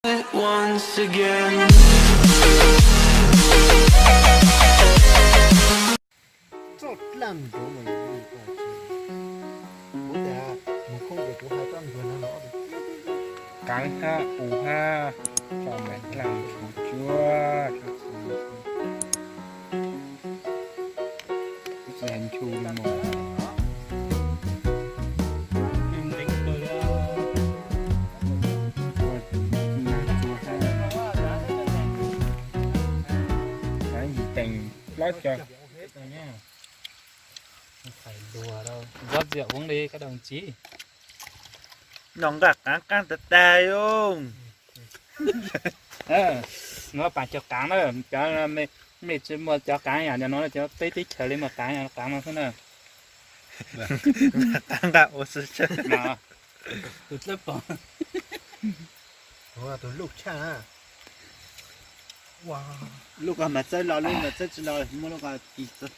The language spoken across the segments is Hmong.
Once again. Txoj dlaaj nrov mas yog lug ua tsi? Kuv tas mus khooj ces kuv hais txoj nruag no los. Kaav hab u hab, txoj dlaaj nrov cuab. Kuv tsis hais nchu li mas. Teem plaub caug. Nyob ntxiag Hmoob li koj dab tsi. Noj nqaij qaav qaab tag tag os. Nqa pas cov qaav na, cov mej tsis muaj cov qaav yam no, cov peb teb chaws li muaj qaav, qaav no xwb na. Qaav nqaij ua xwb. Tus dlawb pom. Tus luj tshaj na. Luj ko mas txawb los, luj mas txawb tsis los, muab luj ko tis txawb.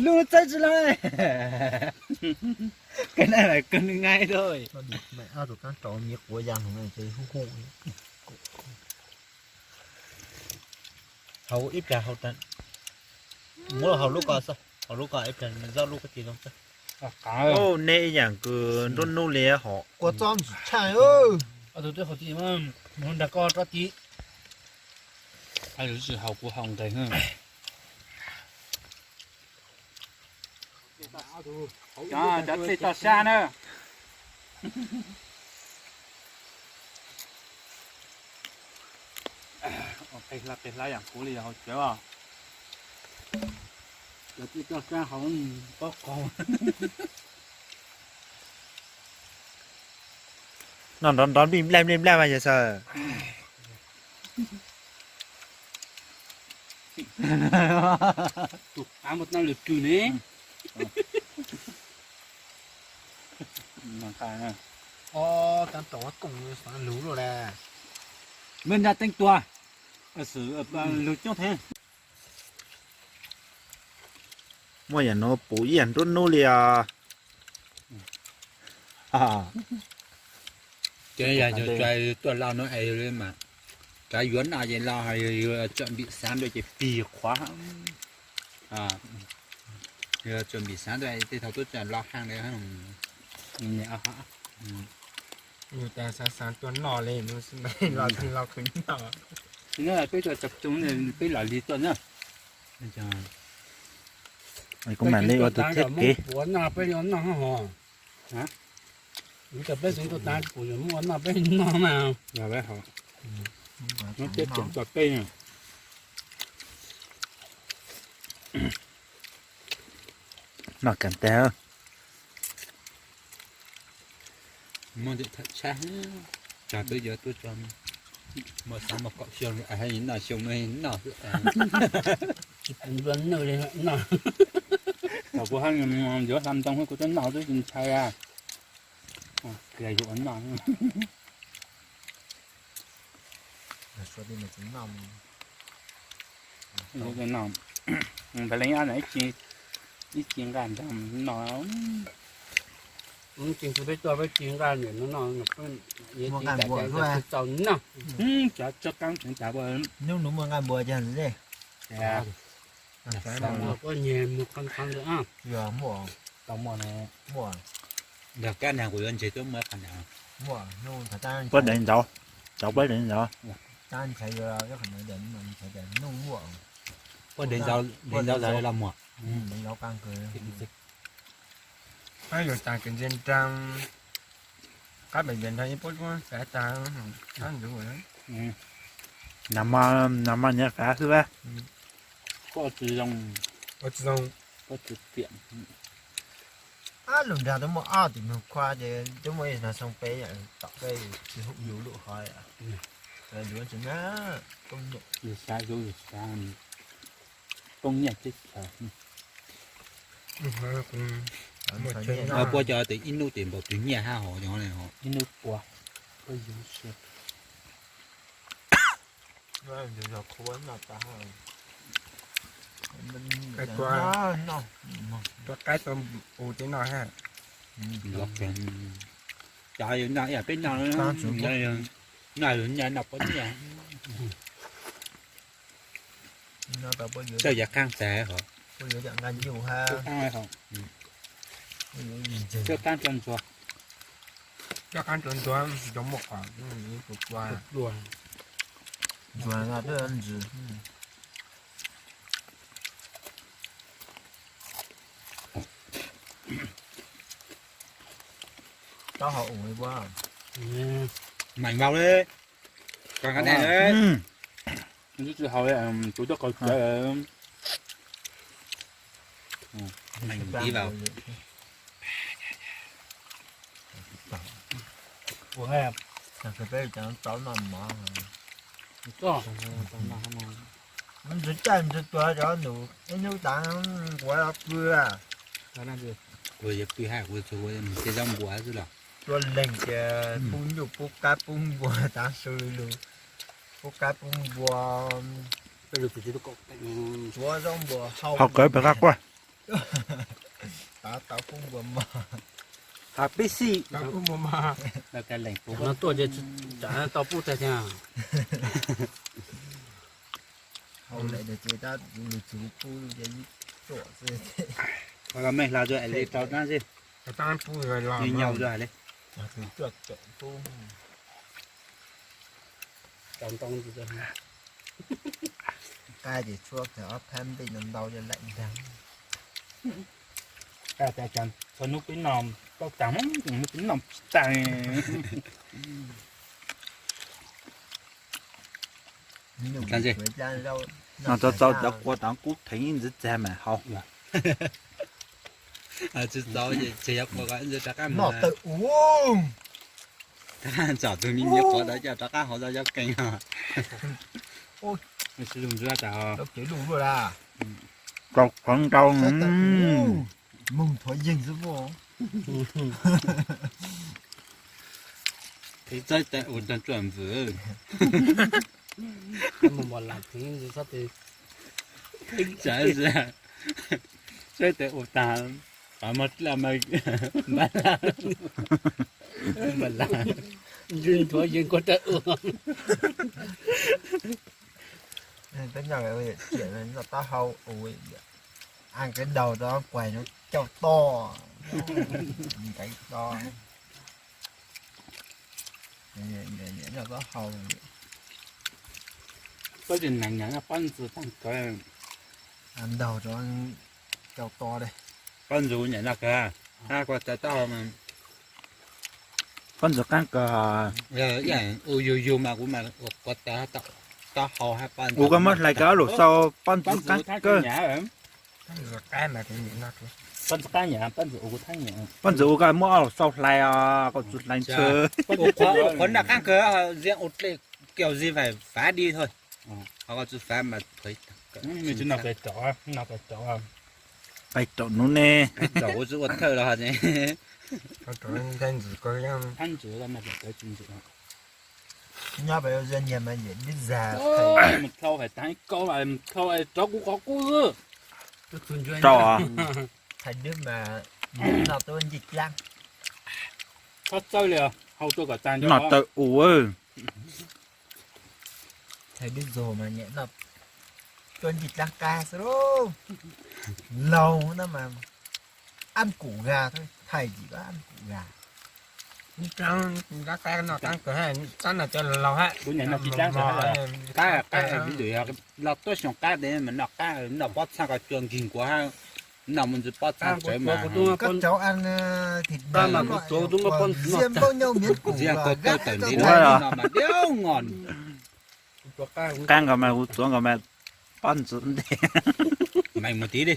Luj txawb tsis los. Koj na koj nqaij rau. Tus kaab rau miv quav ya hov ces hu hu. Hau ib plag hau, muab hau lub ko xwb, hau lub ko ib plag, zaj lub ko tis zoo xwb. Nej ib yaam kws nruab nub li hov. Kua txob ntxim tshaj. Tus twb hau tis, mus nrag koj rov tis. Hau kuv hau nqes. Cov tej toj sab na. Qig hlab qig hlab yaam kuv li yog hauv tsev os. Cov tej toj sab hauv pob qaug. Noj nrov nrov nplij nplaj nplij nplaj mas yog xav. Tus qav muaj tau lwm kws ne. Ob, tab tom koom xav lug lawm. Mej nra teeb tua, lug coob thiab. Muaj yaam nuav pum ib yaam nruab nub li os. Ces yog tuaj lauj no es mas, cov yuav noj ces lauj, yog yuav tsom ntim xav dua ces pig qhuav. Yuav tsom ntim xav dua tej thaum tuaj tsom lauj hab li. Yus tas xav xav tuaj noj li no xwb, los los khwv noj. Peb tuaj tsom tsoom peb los li tuaj na. Kuv mam li ua tus txhiab kev. Peb tseem tuaj tav kuv yuav muaj noj peb noj mas. Peb tseem tso peb. Noj kawg tag. Muaj ntawm thaj tshab, tsag peb yuav tuaj tso. Muaj xav muaj kaum xyoo, noj xyoo no noj xwb. Tsis pum dua noj li noj. Thaum kuv hab yuav hla ntoo kuv twb noj twb tsis ntshai a. Kiag yuav noj. Ntawd li ib ci nqaj nrog noj. Ces kuv peb tuaj peb ci nqaj niam no no, tsis txaus noj. Cov tsob qaab tseem tas. Hnub nuav muaj nqaj npua cog ntxiv. Puab nyeg muag qee qee ntawd. Tau muaj, muaj. Nrog kab nag kuv yuav ntseg tuab muaj qhov ntawd. Puab deev ntawd, cov puab deev ntawd. Puab deev ntawd, deev ntawd los muag. Qab yuav tas kws ntsia nrang, qab pem ntsia nrang ib puab tsuab xav tas qab ntsuv. Nag hmo, nag hmo nyiam fav xwb. Koj tsis zoo, koj tsis zoo, koj tsis tiam. Ab, lug nrag twb muaj ob tim mug khua ces twb muaj ib no xoo peb yom, tom peb tsis hu yus lub qhov yom. Yus tsis na, yus xav yus, yus xav poob nyiaj teb chaws. Puab cov tes ib nub tes npaum twg nyiaj hab hov, ib nub pua. Tua qaib tua u teb no hab. Cov yus noj ib yam peb noj, noj yus noj pov nyiaj. Txawj yav qhaab tas hov. Txawj qaab tso ntsuag. Txawj qaab tso ntsuag, cov muaj qhov ntsuag. Taub hau ua li puab. Meem vau li. Koj qab ne, tsis haus, tus tuaj qaug tsev. Meem tiv vau. Ntxhw caj ntxhw tuag cov nus ib hnub tas kuv pw. Kuv yuav pw hab, kuv tsuas mus tej zaub npua xwb los. Tua leeg tias pub nyuj pub qaib pub npua tav su lug, pub qaib pub npua, tsuav zaub npua hau. Hau kawg pem qab quaj. Tav tau pub npua mog. Has pib xij. Tuaj ces tsam tau pub tag thiab. Hau lawm ces tab lug txug pub ces ib tuam xwb. Qhov los meej hlo rau es li rau dlaab xwb. Pub nyaum rau hais li. Qab ces tshuab kawg ob phab npej no ntau coj laim ntaag. Txhua nub peb noj tau taag, nub peb noj tsis taag. Noj txaus txaus cov qua tod kub theev ib ntxiv txag mas haus. Tsis txaus ces yog qua ib ntxiv rov qab mus. Rov qab tsom tus me nyuam qhuav tod coj rov qab hauv tau cov kees. Tau qhov ntau. Moog thuav yeeg xwb. Txawb tais ua tag tsuam npwm. Txawb tais ua tag, npaj la, npaj la, ntsuj nthuav yeeg kuv tawg ua. Peb noj taub hau, a, kawg daug rau kuaig no cau toj, nqeev toj. Noj taub hau. Pob ntxwv neeg noj pob ntxwv taag kawg. Ntaug rau cau to li. Pob ntxwv nyiam noj kawg, hab kua txawv taub hau mas. Pob ntxwv qaab kawg. Ua yug yug mas kuv mas ua kua txawv taub hau hab pob ntxwv. Kuv koj muab hlais kawg ob lus xau pob ntxwv qaab kawg. Pob ntxwv qaab nyiam, pob ntxwv ua koj muab ob lus xau hlais os, koj tsi hlais ntxhw. Qhov noj qaab kawg, ziab ua dlej kiag zis fav di tho. Ho koj tsi fav mas pais raum nub ne. Kuv tsi ua thawj los. Nyob pem nyiag mas yawm dib zag. Mus dlhau hais taag ib kauj, mus dlhau rov kuv qhov qub xwb. Rau. Thaij dib mas noj tuab ncej dlaab. Txhob txawb li, hau tuaj kom tag nrho. Noj tawm ua. Thaij dib zog mas nyiam noj tuab ncej dlaab qab xwb lauj. Laug na mas ab kum ga, thaij yim ab kum ga. Dlaab qab noj qab kawg, txhob noj cov laug hab. Kuv nyiam noj ncej dlaab, qab qab, vis dum yog loj tuab xyoo qab tes mas noj qab, noj pob txha koj cua nkig nkuav hab, noj mus ntxiv pob txha tsawv mas. Koj cov an thịt bò mas kuv tsuav kuv tub muab pob ntxwv noj tag. Npaum nyau miav kum, nziag koj tawg tawm ntiv no mas diab nqos. Qab nkaus mas kuv tsuav nkaus mas pob ntxwv ntej. Meem mus tiv li.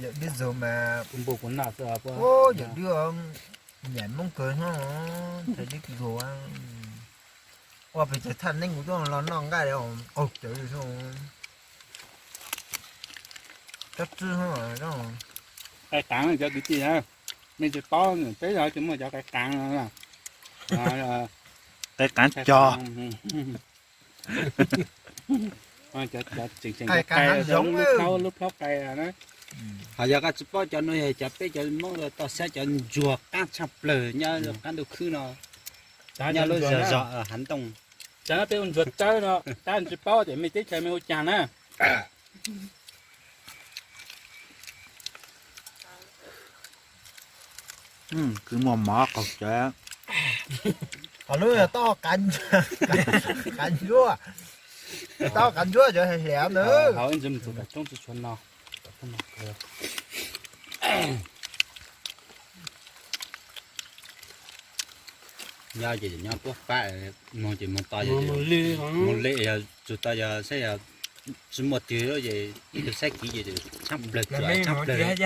Yawm dib zog mas kuv npau kuv noj xwb. Yawm dib nyiam Moob kawg no, thaij dib zog. Ua pes tsawg thaj neeb kuv tuaj los noj nqaij li qaug cawv li. Qai qaav cov kwv tij, mej tsis paub, peb yog tsis muaj cov qai qaav. Qai qaav cog. Cov tseem tseem cov qai, lub plhaub qai na. Hos yog koj tsis paub cov no yog cov peb cov Hmoob toj siab cov ntsuag qab tshaj plaws nyob qab ntuj khwb no, nyob lub zos zos hav ntoo. Cas no peb ua ntsuag tsawb no, tab tsis paub tias mej teb chaws mej hu cas na. Kwv muaj mov qaug cawv. Qhov lub yog toj qav ntsuab, toj qav ntsuab cov hliav ntawd. Hauv ib ntsis mus txog tom roob tsis tshua no. Nyob ces nyob tuaj fab, moog ces moog to, moog li yog tsuas tau yog saib yog tsis muaj twg ces ib tug saib kiv ces tshaab plawg, tshaab plawg.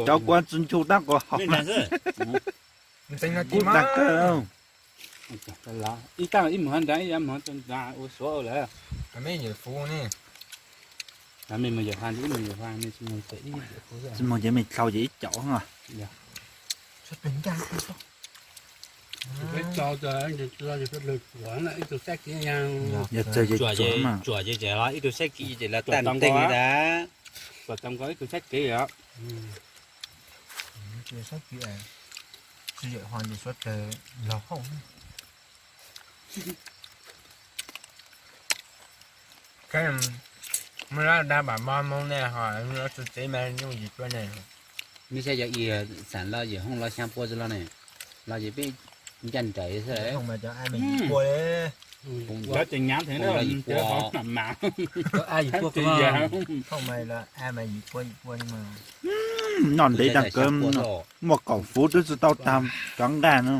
Cov kuv tsis ncu tab kuv hau. Kuv dag kawg. Ib tag ib mus nrad ib mus nrad ua suav lawm. Tsis moog ces mej dlau ces ib caum. Yog txawg ces tsuam ces los ib tug saib kiv ces lawv tag nteeg li ntag. Tsuam tau nkaus ib tug saib kiv os. Tsis yawm ho ces suav dlawg log hauj. Muaj lab dab pam mob Hmoob nej ho txug tsev mas yooj yim tuaj ne. Mej saib cov i xam los yawm hooj los xyaa pua xwb los ne, los ces peb ncaj nraim xwb. Noj ntev tag kawg, muaj kaum fuv twb tsis tau tag cov nqaj no.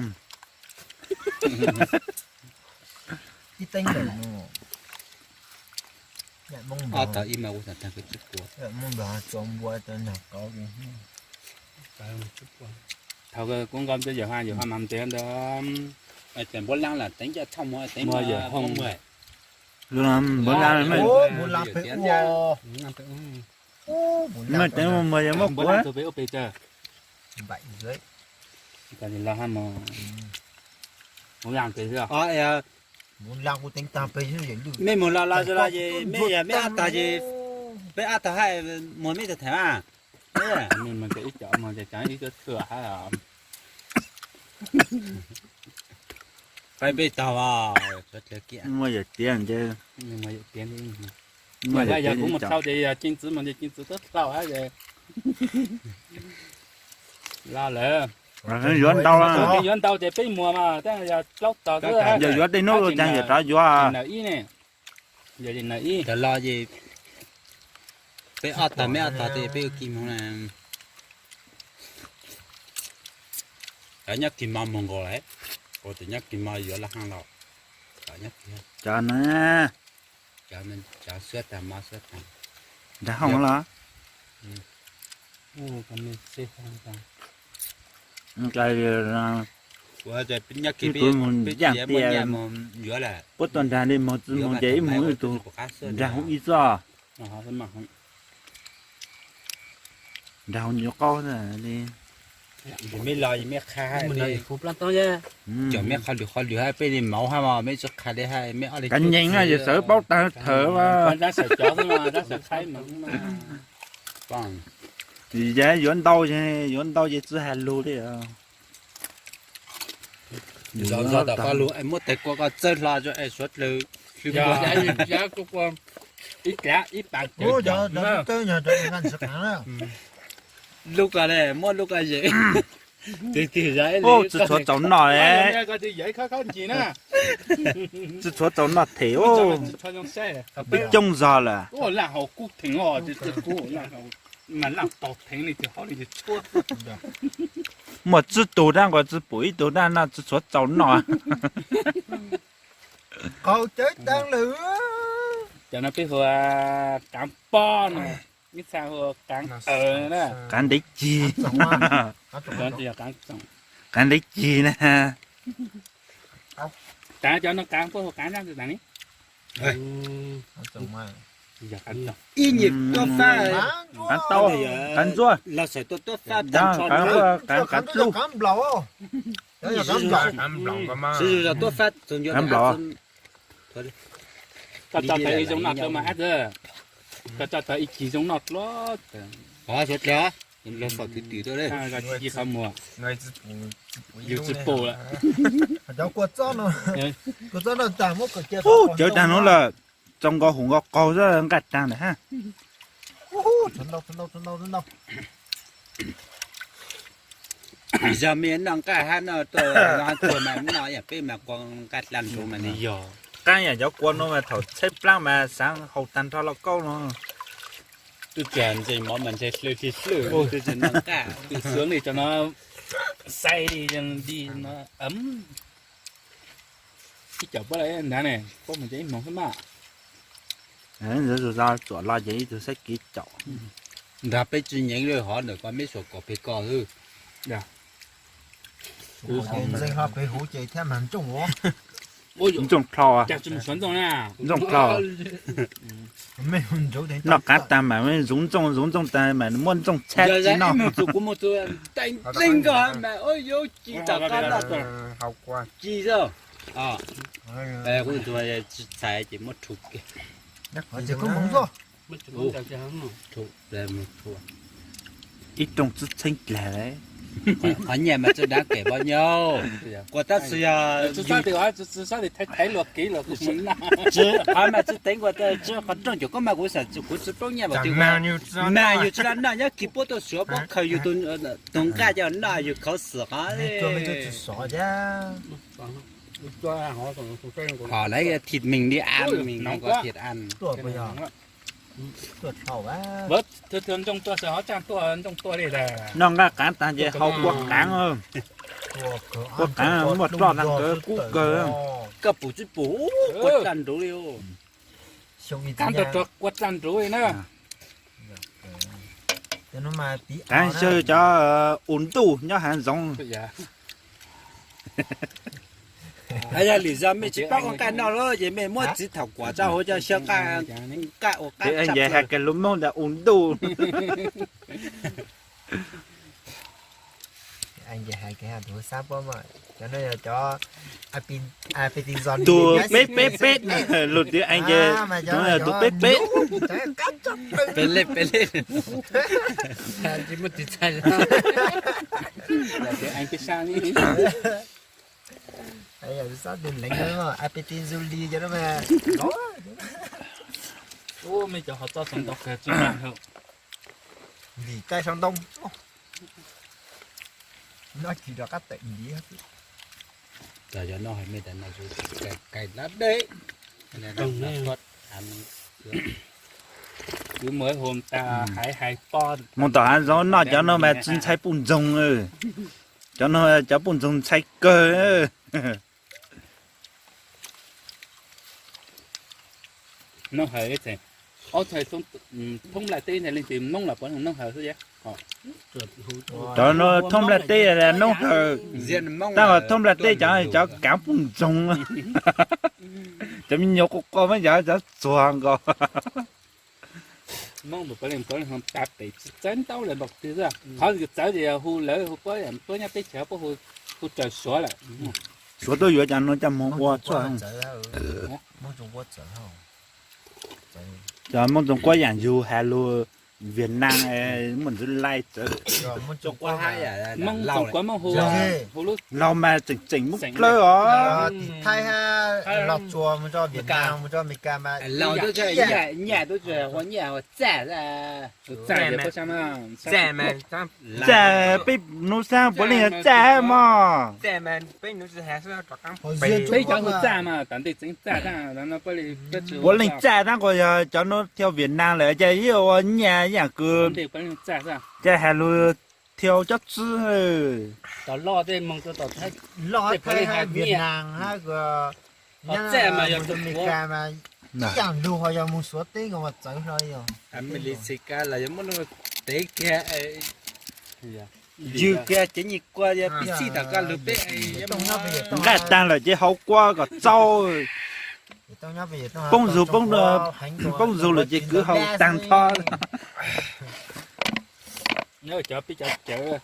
Thaum kuv nqa ntawd yawm ha, yawm ha mas ntev ntawd, ces npuab lab los teev coj thauj mus teev npuab lab, npuab lab peb ua, npuab lab tug peb ua pes tsawg. Mej mus los los ces mej yog mej ab tog ces peb ab tog hab muag mej tag them mas. Peb tog, muaj yawm tiav nce. Yog kuv mus thau ces yog ceev txwv mus ces ceev txwv tuab dlau hab. Los lawm. Yuav ntau ces peb muag mas, tab yog plaub tog xwb. Yog yuav tej hnub cas yawm rov yuav. Yog li no ib, cov los ces peb ob tog mej ob tog tej peb ua kis moog na. Cov nyob kis mo moog nkaus lawm, ua tsis nyob kis mo yuav laj haaj los. Cov na, cov xwb tag mo xwb tag. Nrag hooj los. Nyob kis peb mus yaj tias puab tuaj nrag li moog tsi moog ces ib moog ib tug nrag hooj ib txoj. Nrag hooj nyuaj qaub li. Mej los mej qha li, cov mej qhov lwm qhov lwm hab peb li mauv hab mej tsi qha li hab mej ob li. Kav nyeem na, yawm sawv paub tag thawv mas. Yog yuav ntau, yuav ntau ces tsi has lug li. Muab tes kua koj txawb hlo es suav dlawg. Lub ko le, muab lub ko yem. Tsis tshuav txaus noj le. Tsis tshuav txaus noj them. Peb coob zog lawm. Muaj tsib tug dab nqos tsi pum ib tug dab noj tsis tshuav txaus noj. Qau cawv taag lawm. Cov no peb hu kaav pob no, ib txha hu kaav awv na. Kaav ntev cig. Kaav ntev cig na. Kaav cov no kaav puab hu kaav zaj tag ne. Ib nyuag tuab fab, kaav ntsuab, kaav ntsuab, kaav dlub. Kaav nplaum. Koj tso tau ib kis zoo noj dlua. Qhov suav dlawg, los fom twv twm tuaj le. Yus tsis pum lawm. Cov kua txob no, kua txob no tas muab kom cawv tag no lawm, txaus nkaus hum nkaus qaug xwb nqaj tag ntawd ha. Yog me noj nqaj hab noj tuaj, tuaj mas noj yam peb mas kua nqaj dlaj ntsuv mas yog. Qaab yam cov kua no mas thaum txheb plaab mas xaav haus tag nrho lauj kauj no. Twb tsis ntseeg mov mas ntseeg hlwj hli hlwj, twb tsis noj nqaj, twb xwv li cov no, xaiv li li no. Ib caum puab lawm nrad ne, puab mus ces ib hmoov xwb mas. Txuam los ces ib tug saib kev caum. Nrad peb tsis nyeev li hov ntawm koj meb suam kom peg koj xwb. Ntxeeg ho peg huv ces thiab mas ntsooj. Ntsooj dlhau, ntsooj dlhau. Noj qaab tag mas zuv ntsooj, zuv ntsooj tag mas muab ntsooj txhab tsis noj. Kuv mus tus ntxeeg koj mas yuav ci tom qab noj, ci xwb. Kuv tsis txhais ces muab rhu kiag. Ib rooj txwb txheeb dlag lawm. Qhov nyiaj mas tsi daav kem pab nyab, kuas tab sis yog qhov mas tsi teev kuas tsi qhov rooj cuam koj mas kuv xav kuv tsi paub nyiaj mas yus tsi noj nyob kis puab tuaj suav puab khaws yus tus nqaj coj noj yus khaws xwm qhov. Noj nqaj qaab tag ces haus kua qaav. Kua qaav muaj roj tag kawg kub kawg. Koj pum tsi pum, kua txaj nruv li. Kua txaj nruv li na. Qaav xyaw cov u ntuj nyob haav zoov. Yog li zog mej tsis paub ua nqaj noj lawm ces mej muab txiv thaum kuam tso hauv coj xyaw nqaj ua qab. Ces hais lus Moob ntawd u ntuj. Tus peb peb peb, lus twg tus peb peb. Peb lej peb lej. Ua mej cov hov txob xov ntoo kawg tsis noj. Vim taij sau ntoo. Noj kis rov qab tawm ntiv. Cov noj hais mej tas no, kais dab deb. Kwv muag hu tas hais hais poj. Moog tom haav zoov noj cov no mas tsi ntxhai puj ntxoog. Cov no cov puj ntxoog ntxhai kawg. Noob hawm, ob txhais thoob nplaj teb ntag leej twg Moob los puav leej noob hawm xwb. Cov no thoob nplaj teb noob hawm, tab sis thoob nplaj teb cov, cov kaav puj ntxoog. Cov me nyuam quaj quaj mas yog cov txuag nkaus. Moob tus puav leej puav leej tas pem tsis txawb ntaub lawm npaum twg xwb. Qhov txawv ces hu lawv hu puab, puab nyob teb chaws puab hu raws Suav lawm. Suav tuaj yuav cov no coj moog ua txuj. Cov Moob Txoos Kuab yaam yug has lug Vietnam, muaj ntxwv lai txawv. Laug mas tseem tseem Moob dlawb os. Txaj peb nub saab puav leej yog txaj hab mog. Puav leej txaj tab kuas yog cov nub thia Vietnam lawm ces yeej ua nyiaj yaam kws, ces has lug thia cob txwb. Txaj mas yog Meskas mas ib yaam lug ho yog moog Suav teb nkaus mas txawv hlo li os. Meskas los yog muab tev kiag, ywg kiag cev nyij kua yog pib txhij tom koj lug peb. Nqaj taag lawm ces hau kua kom txaus. Poob zug, poob zug lawm ces kwv hau taag nrho. Cov peb cov cawv,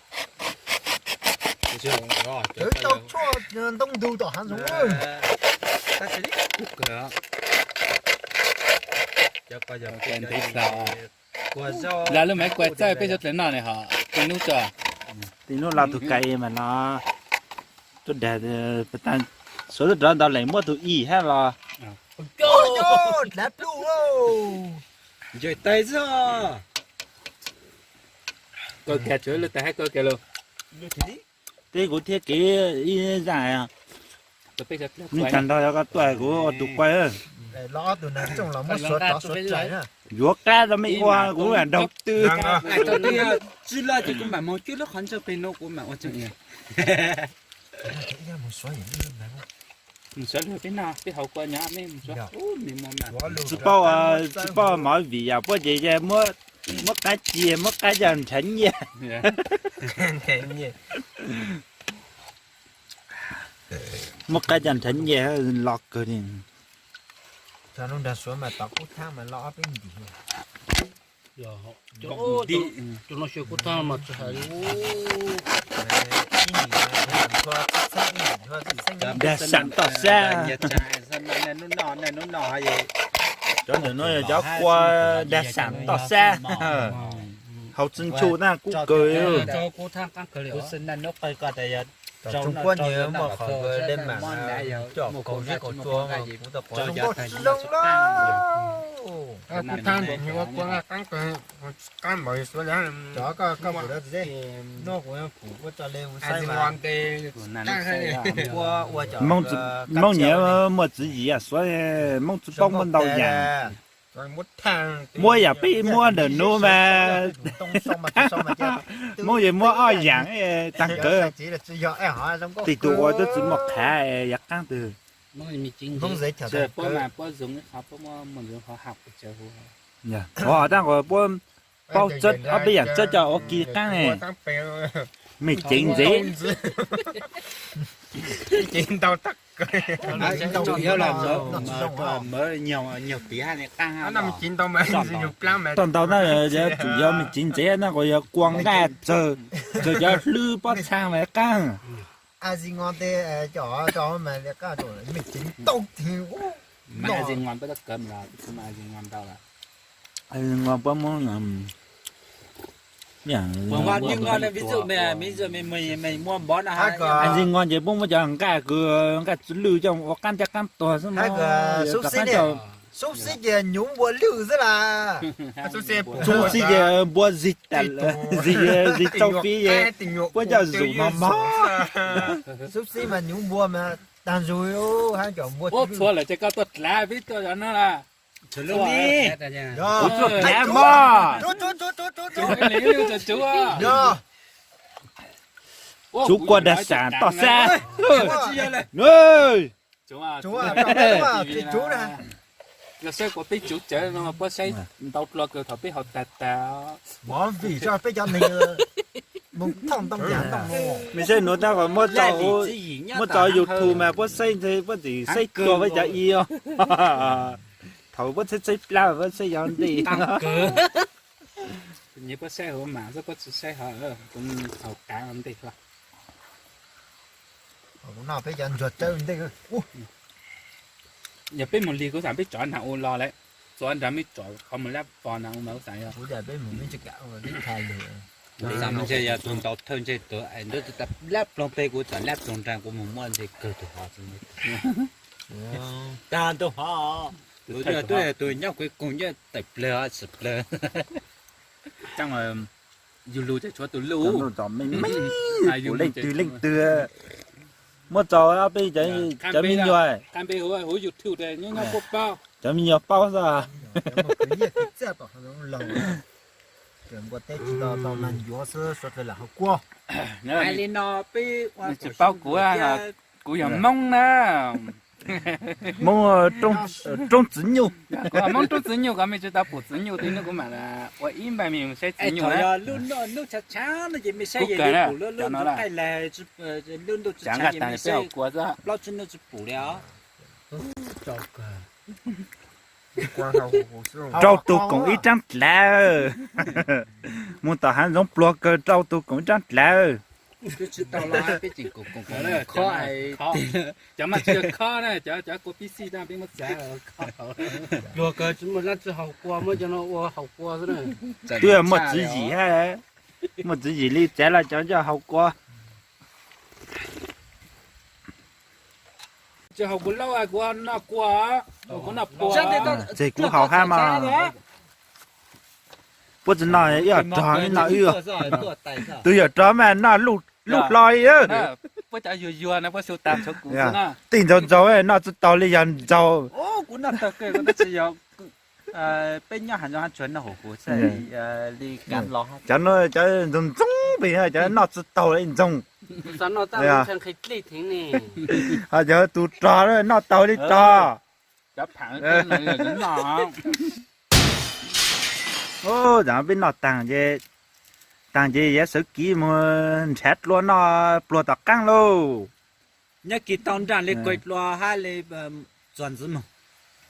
cawv tau tshuaj ntoo ntug tom haav zoov. Ntev plaws. Lam lub maiv kua txawj peb suav dlawg noj ne hos tej nub tso. Tej nub los tug kais mas no tuaj dag, suav tuaj rov ntau lees muab tug ib hab los. Ntsais tais xwb. Kaw kiag tsuav lub tais hab kaw kiag lawm. Teb kuv thiab kev ib zaj. Nws tag nrho yog koj tuaj kuv ua tus quay. Yuav qab rau mej ua kuv mam nraug twg. Tsis laj ces kuv mam mus cuab lub qhov ntsaum pem no kuv mam ua tseem. Mus suav lug peb noj peb haus kua nyob mej mus suav. Tsis paub, tsis paub mov vim yam puab ces muab qab cia muab qab coj nrhav nyiaj. Muab qab coj nrhav nyiaj los kawg li. Dag xam toj sab. Cov ntawm no yog cov kua dag xam toj sab. Haus txhua ntshu na kub kawg. Moob nyiam muaj tswv yim suav, Moob tsi paub muab ntau yam. Muab yam peb muab ntawm nuav mas, Moob yeej muab ob yam taag kawg. Tej tug ua twb tsi muaj qhav yav qaab twg. Ua tab ua puab paub ob peb yam txawb coj ua ki qaab ne. Mej ceev ntxiv. Toj ntau na, tsum yog mej ceev ntxiv na, kuas yog kua nqaj tsawg, tsawg cov hlwb pob txha mas qaab. Ntxim nqos ces puab muab cov nqaj kws nqaj tsi lwj coj ua qaab caj qaab tuag xwb. Xub xib ces nyuv npua lwj xwb las. Xub xib ces npua zig tas, zig, zig tsau fib, puab coj zug mog mog. Xub xib mas nyuv npua mas taag zug, hab cov npua txhua lawm ces koj tuaj dlav peb tuaj zov no las. Kuv tuaj dlav mog. Tsuv kua dag xam toj sab. Saib kuas peb tsuv cawv no puab saib ntau dlua kawg thaum peb haus tag tag. Mov vim tso peb cov neeg mus thauj ntoo yam ntoo no. Mej saib nuav tab kuas muab tso YouTube mas puab saib ntshe puab tseem saib tuag peb cov i os. Thaum puab txheb txheb plab puab saib yov ntej. Puab saib hauv mas xwb puab tsi saib hauv, kuv haus kav ntej hlo. Kuv noj peb cov ntsuag tsawb ntej. Yog peb mus lig kuv xav peb tsov nag u los lawm, txuav nrag mej tsov qhov mus lab pos nag u mas kuv xav yog. Ntshe yog tus ntaus thawj ntshe tus lab ploog peg kuv txawm lab ploog nrag kuv mus muab ntshe kawg tus hov. Tag tus hov, tus nyob kuv koog nyob tawm plawg tsim plawg. Yug lug ces tshuav tus luj. Leej twg leej twg muab tso ob peb cov me nyuam, cov me nyuam paub xwb. Tsis paub kuv, kuv yog Moob na. Moob Roob Txwv Nyuj. Kuv Moob Roob Txwv Nyuj, koj mej tsi tau pum Txwv Nyuj, tej nub kuv mam ua ib npaug mej saib Txwv Nyuj na. Kuv kawg na, cov no na. Tsav nqaj tag peb haus kua xwb. Rau tug koom ib rab dlawv. Mus tom hav zoov pluag kawg rau tug koom ib rab dlawv. Twb tsis tau los peb tseem koom koom koom khob. Cov mas tsis yog khob na, cov, cov kua pib xij na peb muab txav khob. Luag kawg tsis muaj dab tsi haus kua, muab cov no ua haus kua xwb na. Twb muaj tswv yim, muaj tswv yim li txav los cov coj haus kua. Tsis haus kuv laub, kuv noj kua, kuv noj pua. Ces kuv haus hab mas. Puab tsis noj ib yam rog, ib noj wb. Tus yawm rog mas noj lub hlo li. Tej ntxaug ntxaug noj tsis tau li yog ntxaug. Peb nyob hav zoov hav tsuag noj huv huv xwb. Cov no cov ntxoov ntxoov pem cov noj tsis tau li ntxoog. Ho cov tus rog noj tau li rog. Tam peb noj taag, taag ces yuav sawv kiv mus nrhav dlua noj pluag tom qaab lauj. Nyob kis tau nraj li kuav dlua hab li txuas ntxiv moog.